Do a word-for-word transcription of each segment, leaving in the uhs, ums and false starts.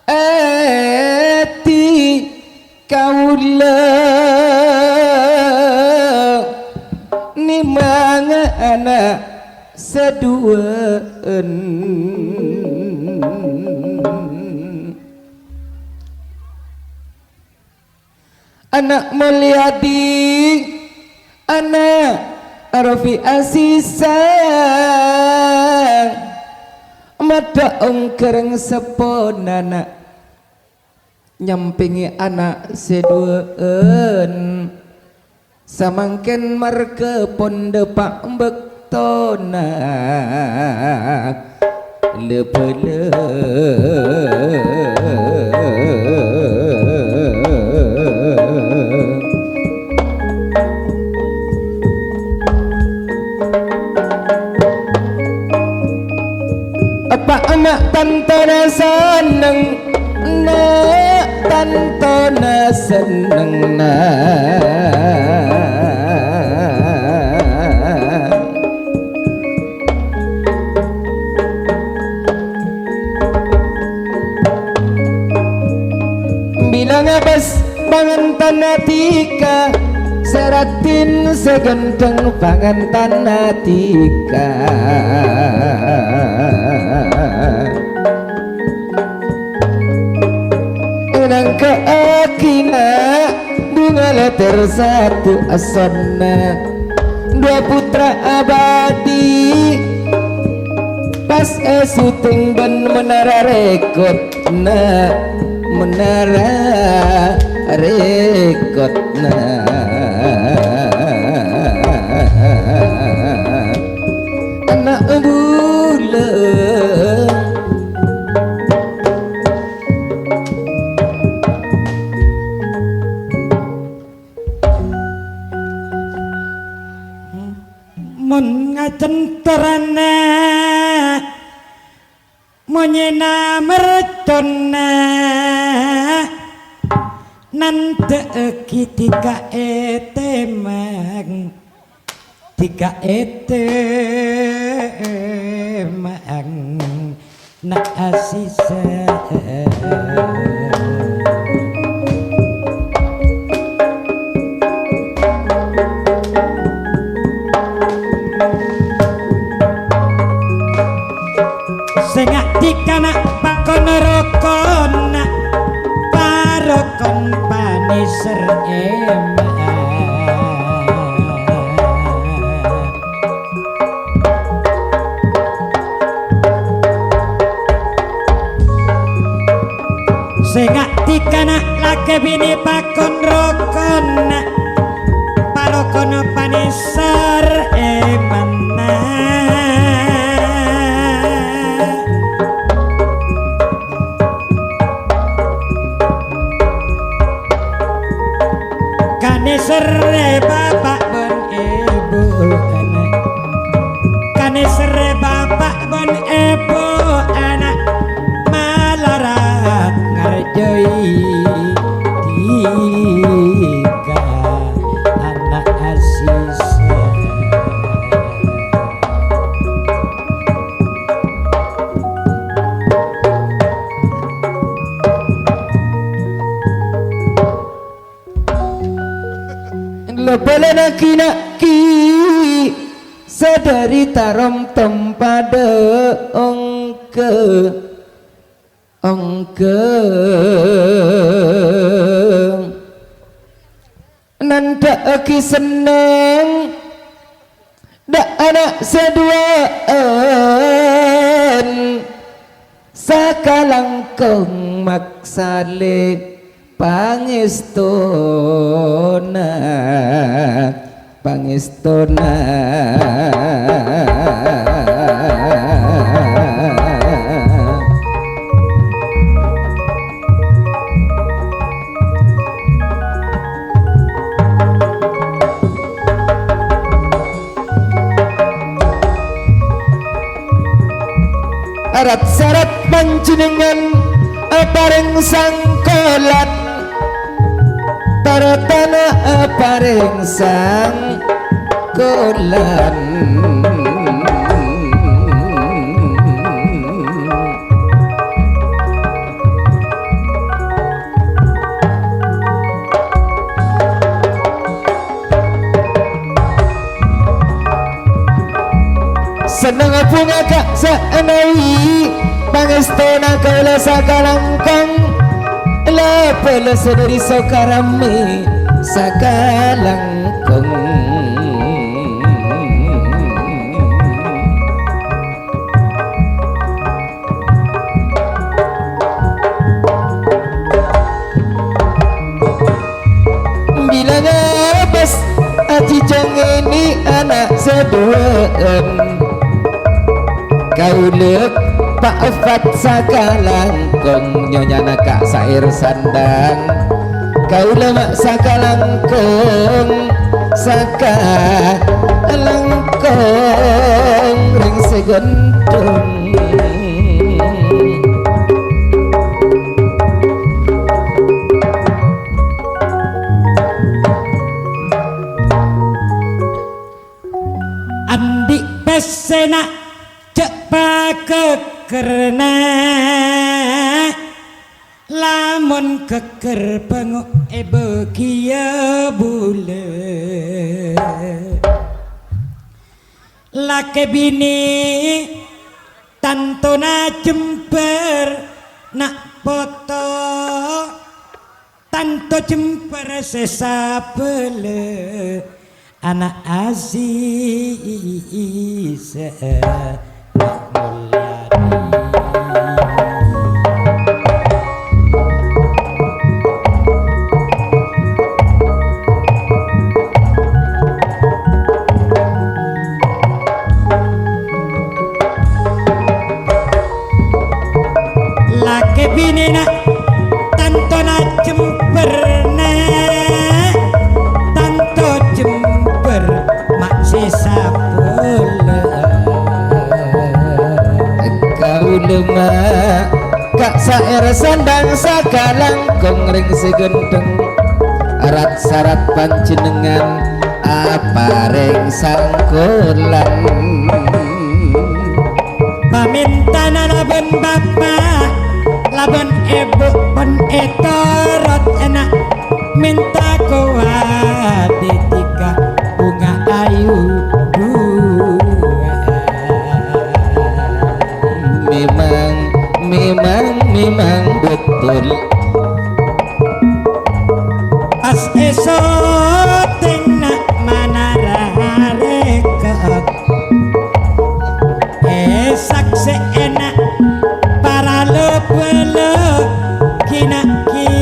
Èdhi kaulâ nèmanga ana' sè duwâ'ân. Ana' Mulyadi, ana' Rofi Aziza, maddhâ ongghâreng seppona ana', nyampèngè ana' sè duwâ'ân. Samangkèn marghâ pon dhâpa' bâktona la-bhâlâ. Eppa' emma' tantona senneng, na', tantona senneng, na'. Bilâ ngabâs pangantana dhika, sè raddhin sè ghândhâng pangantana dhika. Ènangghâ'âghi, na', bhunga lètèr satu asonna, dua putra abâdhi, pas èsuting bân Menara Rekod, na', Menara Rekod, na'. Ana' bulâ. Mon ngajhân torana, monyèna mercona, nandhâ'âghi dhika ètèmang. Dhika ètèmang na' Aziza. Sènga' dhika na' pakon rokon, na' parokon panèser èmma'. Sènga' dhika na' lakè binè pakon rokon, na' parokon panèser èmma'. Kanèserrè bapa' bân èbhu ana'. Kanèserrè bapa' bân èbhu ana'. Malarat ngarjâi dhika ana' Aziza. Lo bâlâna ghi-naghi sadhâri taromtom padâ ongghâ, ongghâ. Nandhâ'âghi senneng dâ' ana' sè duwâ'ân, sakalangkong maksalè pangèstona, pangèstona. Arat-sarat panjhennengngan aparèng sangkolan, tarotana aparèng sangkolan. Pennang bhunga ka' sanawi, pangèstona kaulâ sakalangkong. La bâlâssa dhâri Sokarami sakalangkong. Bilâ ngabâs ajhi jhângènè ana' sè duwâ'ân. Kaulâ pa'èppat sakalangkong nyonyana ka' saèr sandhâng. Kaulâ ma' sakalangkong, sakalangkong rèng sè ghântheng. Andi' pèssèna jhâ' pagâgghârâna, lamon ghâgghâr bângo' èbâghiyâ bulâ. Lakè binè tantona jembhâr na' poto, tanto jembhâr sè sabâlâ ana' Aziz Mulyadi. Lakè binèna tantona jembhâr, na', tanto jembhâr ma' sè sabâlâ. Kaulâ ma' ka' saèr sandhâng sakalangkong rèng sè ghântheng, rat-sarat panjhennengngan aparèng sangkolan. Pamèntana labân bapa', labân èbhu pon ètorot, èna' mènta kowat dètika bhunga ayu duwâ'. Memang, memang, memang betul. Pas èsotèng na' Manara Rekot, èsaksè'èna para lè-bâlè ghi-naghi,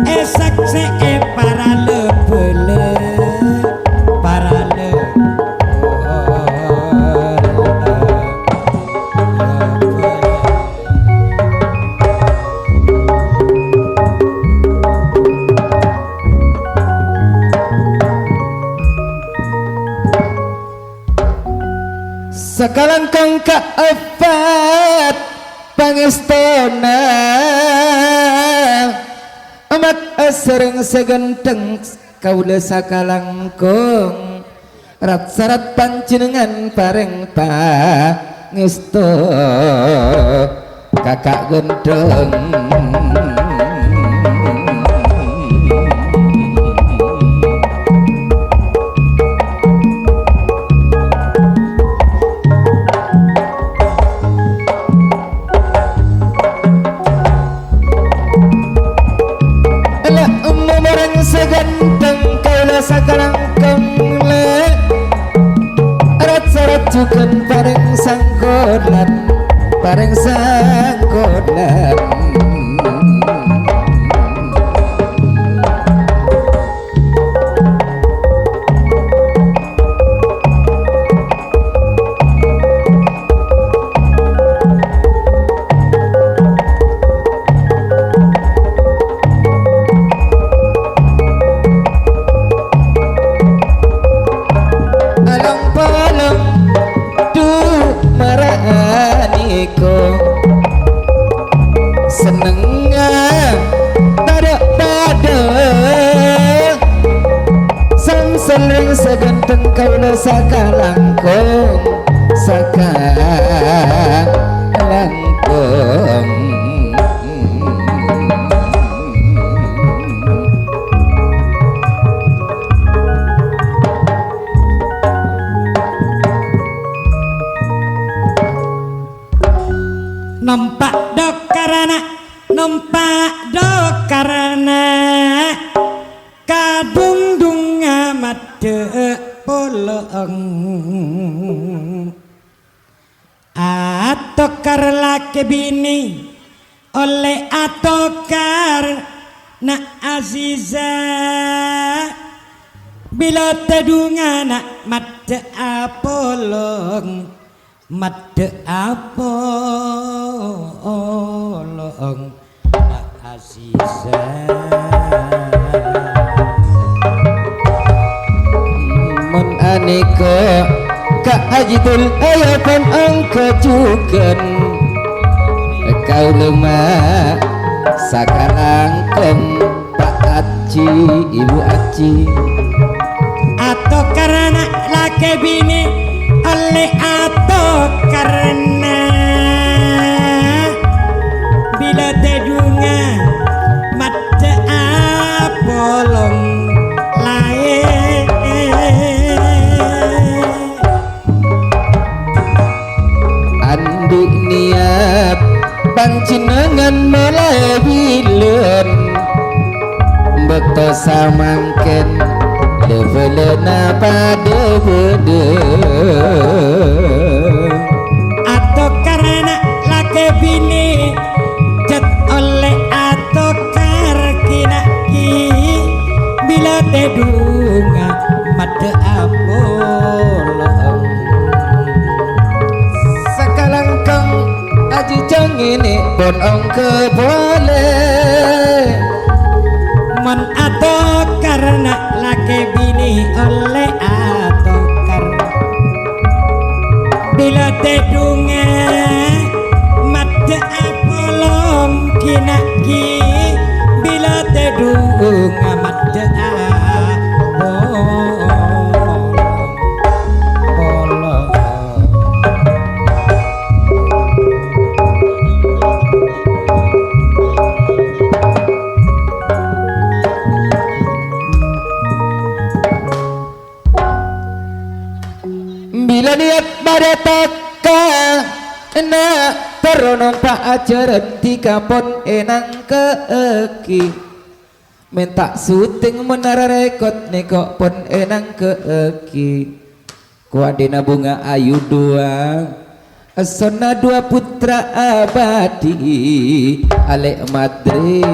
èsaksè'è para lè-bâlè, para lè-, Sakalangkong kaèppat pangèstona, amat asareng sè ghântheng kaulâ sakalangkong. Rat-sarat panjhennengngan parèng pangèsto kaka' ghântheng. Ella, ummu marèng sè ghântheng kaulâ sakalangkong, lè. Rat-sarat jhughân parèng sangkolan, parèng sangkolan. Along-polong du mara'anèko. Sennengnga tadâ' padâ. Sangsel rèng sè ghântheng kaulâ sakalangkong, sakalangkong. Nompa' dhokarna kadhungdhungnga maddhâ' polong. Atokar lakè binè ollè atokar na' Aziza. Bilâ tèdhungnga na' maddhâ' apolong. Maddhâ' apolong, Kak Aziza. Mon anèka, Kak Haji Dul, ayo pon angka jhughân. Kaulâ ma' sakalangkong. Pa' Ajji, Ibu Ajji. Atokarna lakè binè ollè atokarna. Bilâ tèdhungnga maddhâ' apolong laèn. Andi' niyat panjhennengngan molaè bilân, bâkto samangkèn la-bâlâna padâ bâdâ. Atokarna lakè binè jhât ollè atokar kèna' ghi, bilâ tèdhungnga maddhâ' apolong. Sakalangkong ajhâjhâng ngènè pon ongghâ polè. Mon atokarna lakè binè ollè atokar. Bilâ tèdhungnga maddhâ' apolong kèna' ghi, bilâ tèdhungnga maddhâ' apolong. Bilâ niyat bâdâ tokka, na' terro nompa' ajhârân dhika pon ènangghâ'âghi. Mènta syuting menara rekod nèko pon ènangghâ'âghi. Kowadina bunga ayu dua. Essona dua putra abadi, Alek Madris.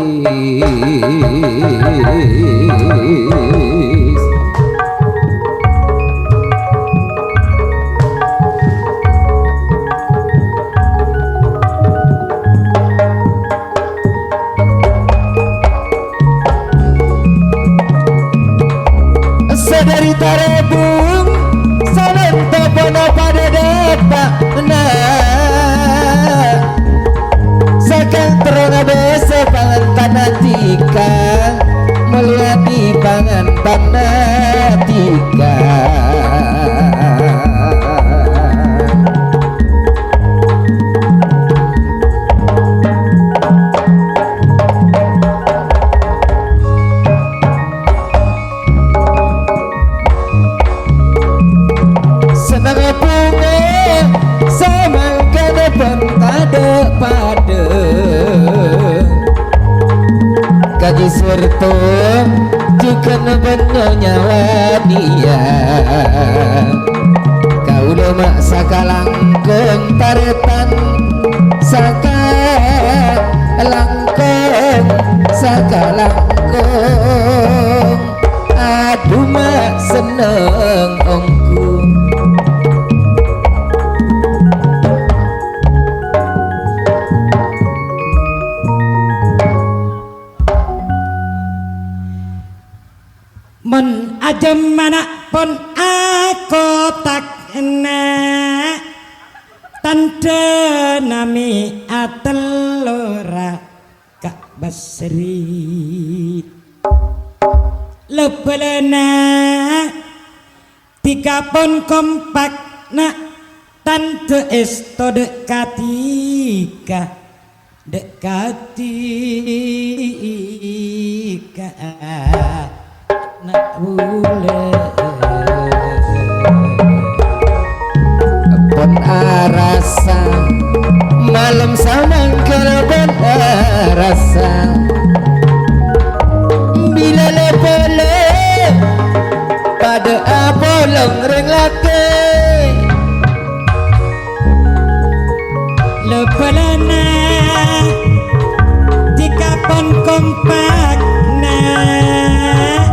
Sadari tarèbung, salonto ponapa dhâdhâpa'na. Sakalangkong bâsa pangantanna dhika, mulyadi pangantanna dhika. Sennengnga bhunga samangkana bân tadâ' padâ. Kaji Surto jhughân bân Nyonya Wania. Kaulâ ma' sakalangkong tarètan, sakalangkong, sakalangkong. Adhu ma' senneng ongghu. Mon ajâmana pon akotak enna', tandhâna mè' atellora Ka' Basri. La-bâlâna dhika pon kompak, na', tandhâ èsto dâ' kadhika. Dâ' kadhika ana' bulâ. Pon arassa malem samangkèn pon rassa. Bilâ la-bâlâ padâ apolong rèng lakè'. La-bâlâna dhika pon kompak, na'.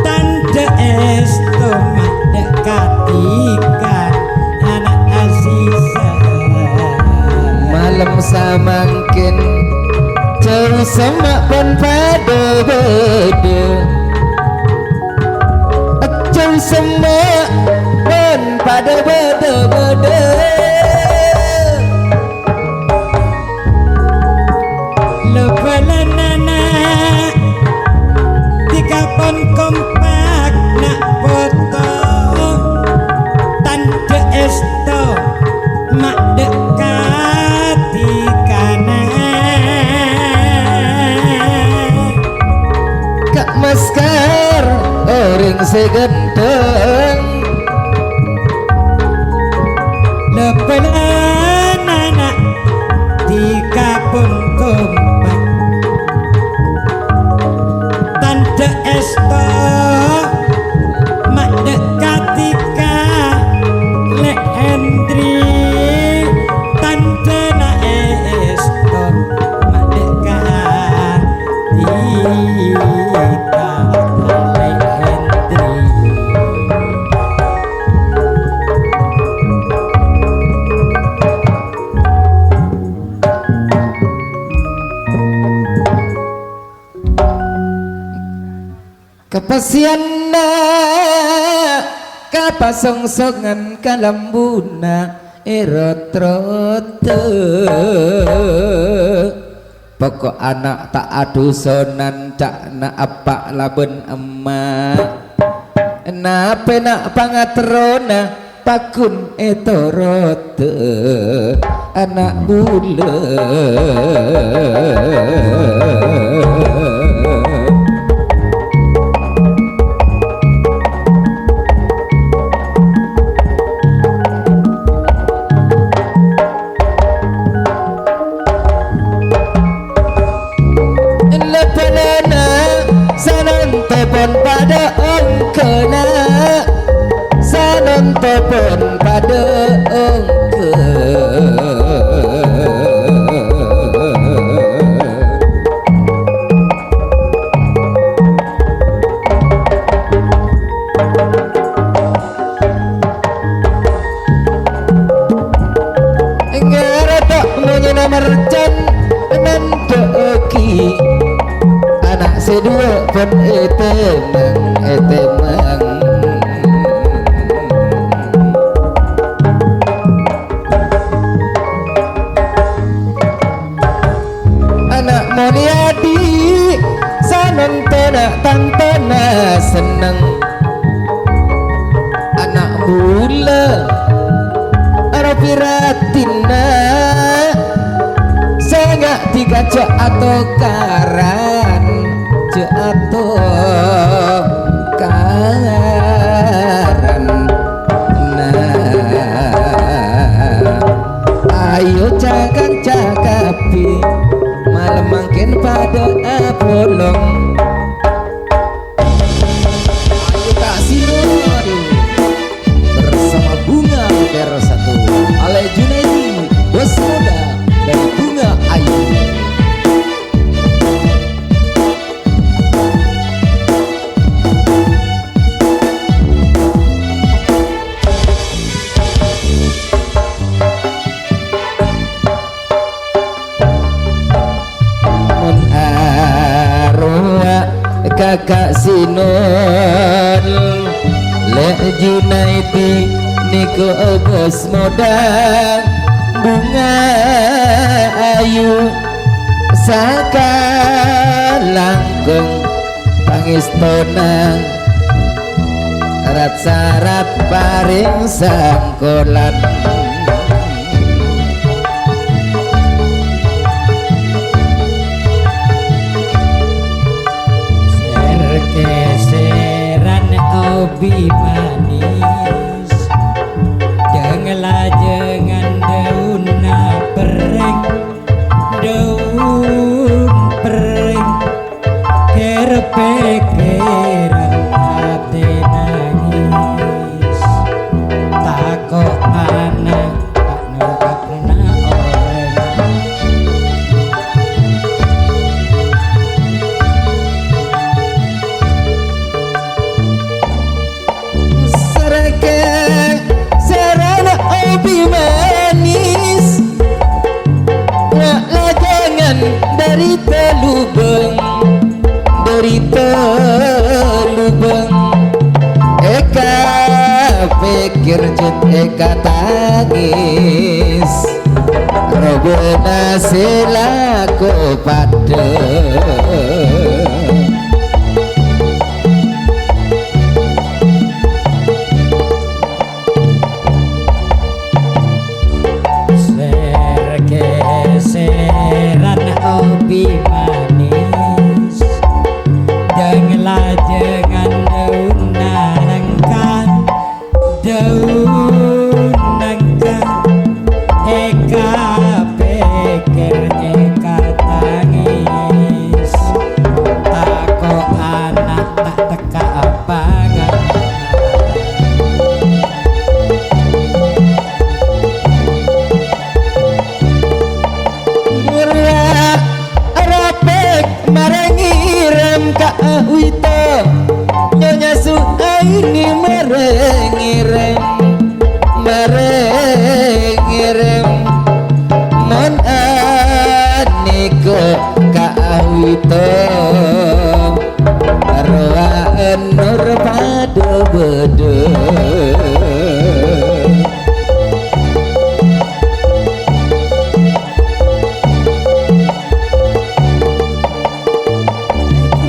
Tandhâ èsto ma' dhâ' kadhika ana' Aziza. Malem samangkèn jhâu semma' pon padâ bâdâ. Jhâu semma' pon padâ bâdâ-bâdâ. La-bâlâna na' dhika pon kompak, na' poto. Tandhâ èsto ma' dhâ' kadhikana. Ka' maskar orèng sè ghântheng. La-bâlâna na' dhika pon kompak. Tandhâ èsto ma' dhâ' kadhika Lè' Hendri. Tandhâna èsto ma' dhâ' kadhika Lè' Hendri. Kapasèyanna, kapasongsongan kalambuna è rot-rotta. Pokok ana' ta' adhusonan ca'na eppa' labân emma'. Napèna pangaterrona paggun ètoroda ana' bulâ. Lebbhâna sanonto pon padâ ongghâna, sanonto pon padâ ongghâ. Ngarata' monyèna marjan nandhâ'aghi ana' sè duwâ' bân ètèmang, ètèmang. Ana' Mulyadi, sanantona tantona senneng. Ana' bulâ, Rabi Radina, sènga' dhika jhâ' atokaran, jhâ' atokaran. Nah, ayo ca-kanca kabbhi, malem mangkèn padâ apolong. Ayo Kak Sinur bersama Bunga Terosatu, Alè Junaidi, Bos Muda dari Bunga Ayu. Mon arowa Kaka' Sinur, Lè' Junaidi nèko bos moda, Bunga Ayu sakalangkong pangèstona. Rat-sarat parèng sangkolan. Sèr-kèsèran obi manis, deng-lajengan daunna perrèng, daun Pèkkèran atè nangès, tako' ana' ta' nolak na orèng. Sarèkè sèrana obi manis, wa' lajangan dâri talubâng, dâri talubâng. Èkapèkkèr jhât èkatangès, robâna sè lako padâ. Sèr-kèsèran obi manis, jâng-lajângan dâun nangka, dâun nangka, èkapèkkèr èkatangès, tako' ana' ta' tekka' apangan. Murra rapèk marèngè rèm ka awita, Nyonya Su'aini marèngè rèm, marèngè rèm, mon anèko ka awita. Rowa enor padâ bâdâ.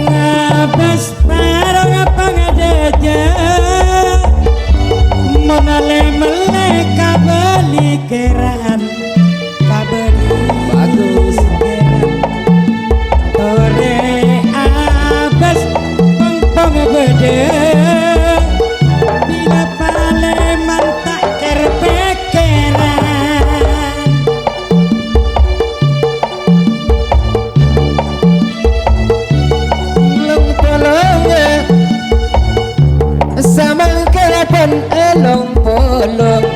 Ngabâs parong pangadâjâ, mon alè-mellè kabâli kèran. Kabâli. Bagus. Torè abâs pong-pong bâdâ, bilâ palèman ta' kèr-pèkkèran. Long-polong, samangkèra bân long-polong.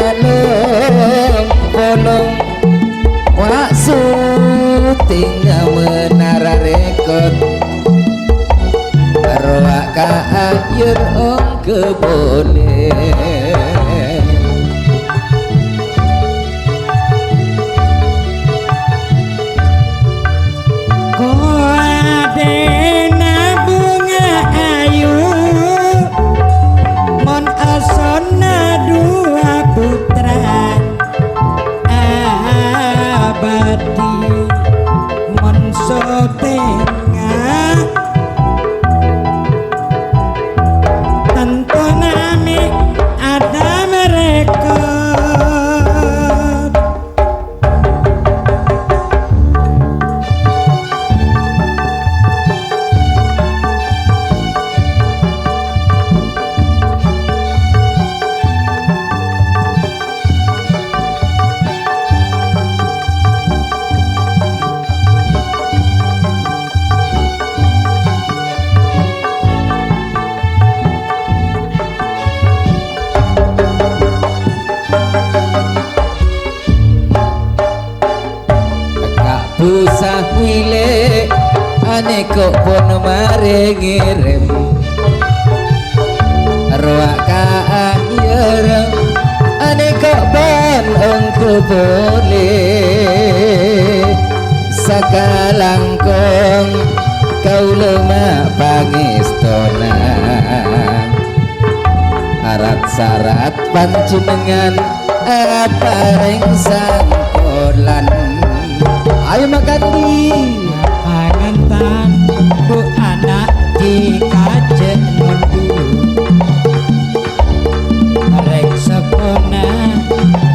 Along-polong, wa' suting Menara Rekod. Rowa ka ayer ongghâ polè. Kowadhena bhunga ayu, mon asonna duwâ' putra abâdhi, mon sotengnga tantona mè' Adam Rekod. Ka' busa wilè, anèko pon marè ngèrèm. Rowa ka aher, anèko bân ongghâ polè. Sakalangkong kaulâ ma' pangèstona. Arat-sarat panjhennengngan aparèng sangkolan. Ayo makandi. Pangantan bu ana' di kajè nondu. Rèng sepona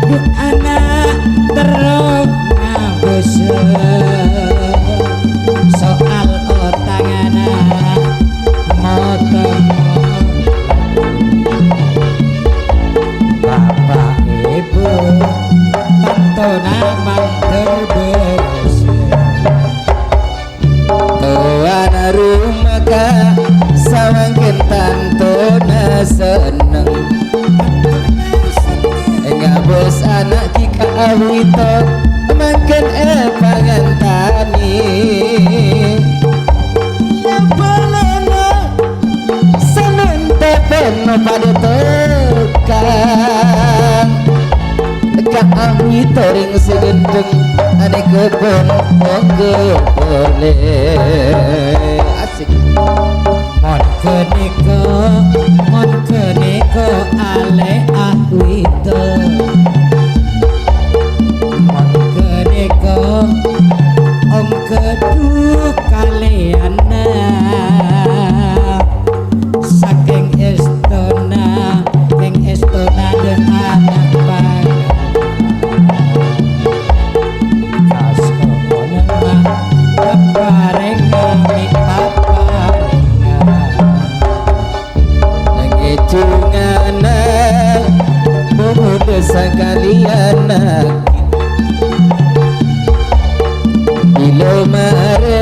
bu ana' terro ngabâsa. Soal otangana Motor. Bapak Ibu, tantona mandhâr bârâs. Towana ru Padâ tokang, kaawit orèng sè ghendheng, anèka pon mongghâ polè. Asik. Mon ghânèka, mon ghânèka alè awita. Mon ghânèka ongghâ dhu kalèyanna. Sakèng èstona, kèng èstona dâ' ana' pangan. Kasohonanna paparènga mè' paparènga. Nangèng jhungana pemuda sakalèyan aghi. Bilâ marè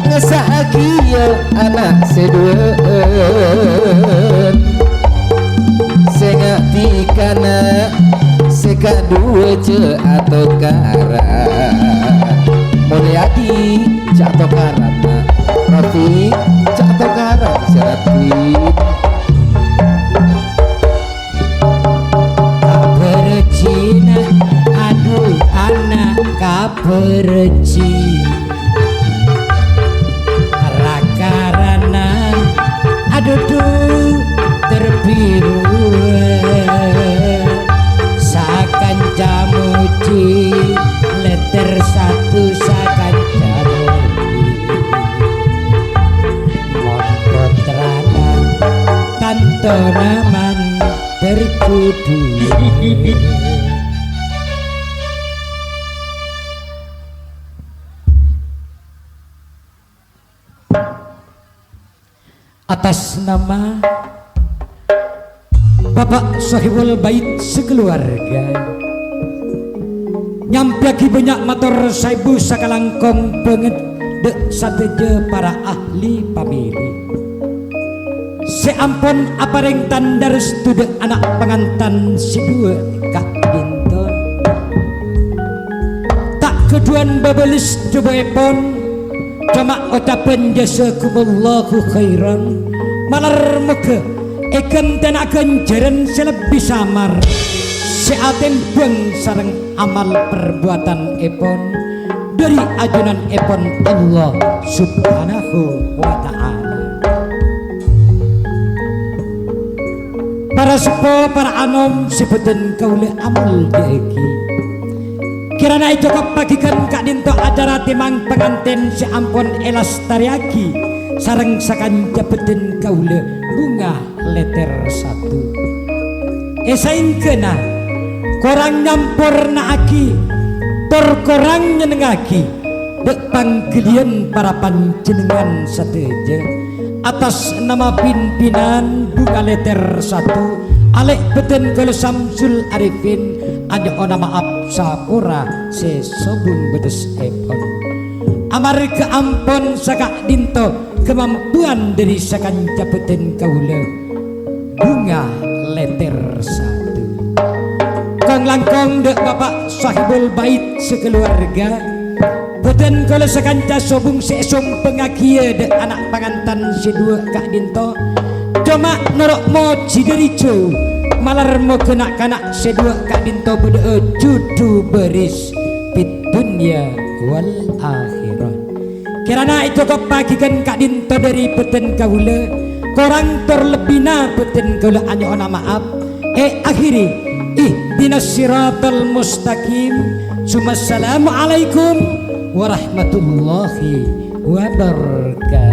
ngessa'aghiyâ ana' sè duwâ'ân. Sènga' dikana sè kaduwâ jhâ' atokaran. Mulyadi jhâ' atokaran, na'. Rafiq jhâ' atokaran, sè raddhin. Kabhârjina, adu, ana' kabhârji. Ra-karana, adu, du, terbiru. Sakanca muji, lèter satu sakanca muji. Mon pottrana, tantona man terjudhu. Atas nama Bapak Sohibul Bait sakeluarga, nyampèyaghi bânnya' mator saèbu sakalangkong bângèt dâ' sadhâjâ para ahli pamèlè sè ampon aparèng tandhâ restu dâ' ana' pangantan sè duwâ' ka'dinto. Ta' ghâdhuwân bâbâles dhâbuèpon, coma ocabhân jazakumullahu khairan. Malar moghâ èghântèna ghânjhârân sè lebbi samar, sè atèmbhâng sareng amal parbuwatanèpon dhâri ajunanèpon Allah Subhanahu wa Ta'ala. Para seppo, para anom sè bhâdhân kaulâ amoljâ'aghi. Kèrana ècokoppaghi ghân ka'dinto acara tèmang pangantèn sè ampon èlastarèyaghi sareng sakanca bhâdhân kaulâ, bhunga lètèr satu. È saèngghâna korang nyamporna'aghi tor korang nyennengngaghi dâ' pangghâliyân para panjhennengngan sadhâjâ. Atas nama pimpinan Bhunga Lètèr Satu, alè' bhâdhân kaulâ Samsul Arifin, anyo'ona ma'ap sapora sè sobung bâtessèpon. Amarghâ ampon saka'dinto kamampowan dhâri sakanca bhâdhân kaulâ, Bhunga Lètèr Satu. Kong-langkong dâ' Bapak Sohibul Bait sakaluwarga, bhâdhân kaulâ sakanca sobung sè èsombhângngaghi dâ' ana' pangantan sè duwâ' ka'dinto. Coma noro' mojhi dhâri jhâu, malar moghâ na'-kana' sè duwâ' ka'dinto bâdâ'â jhudhu bâris fid dunya wal akhirah. Kèrana ècokoppaghi ghân ka'dinto dhâri bhâdhân kaulâ, korang tor lebbina bhâdhân kaulâ anyo'ona ma'ap. Èakhiri, ihdinas siratal mustaqim. Tsummassalamualaikum warahmatullahi wabarakatuh.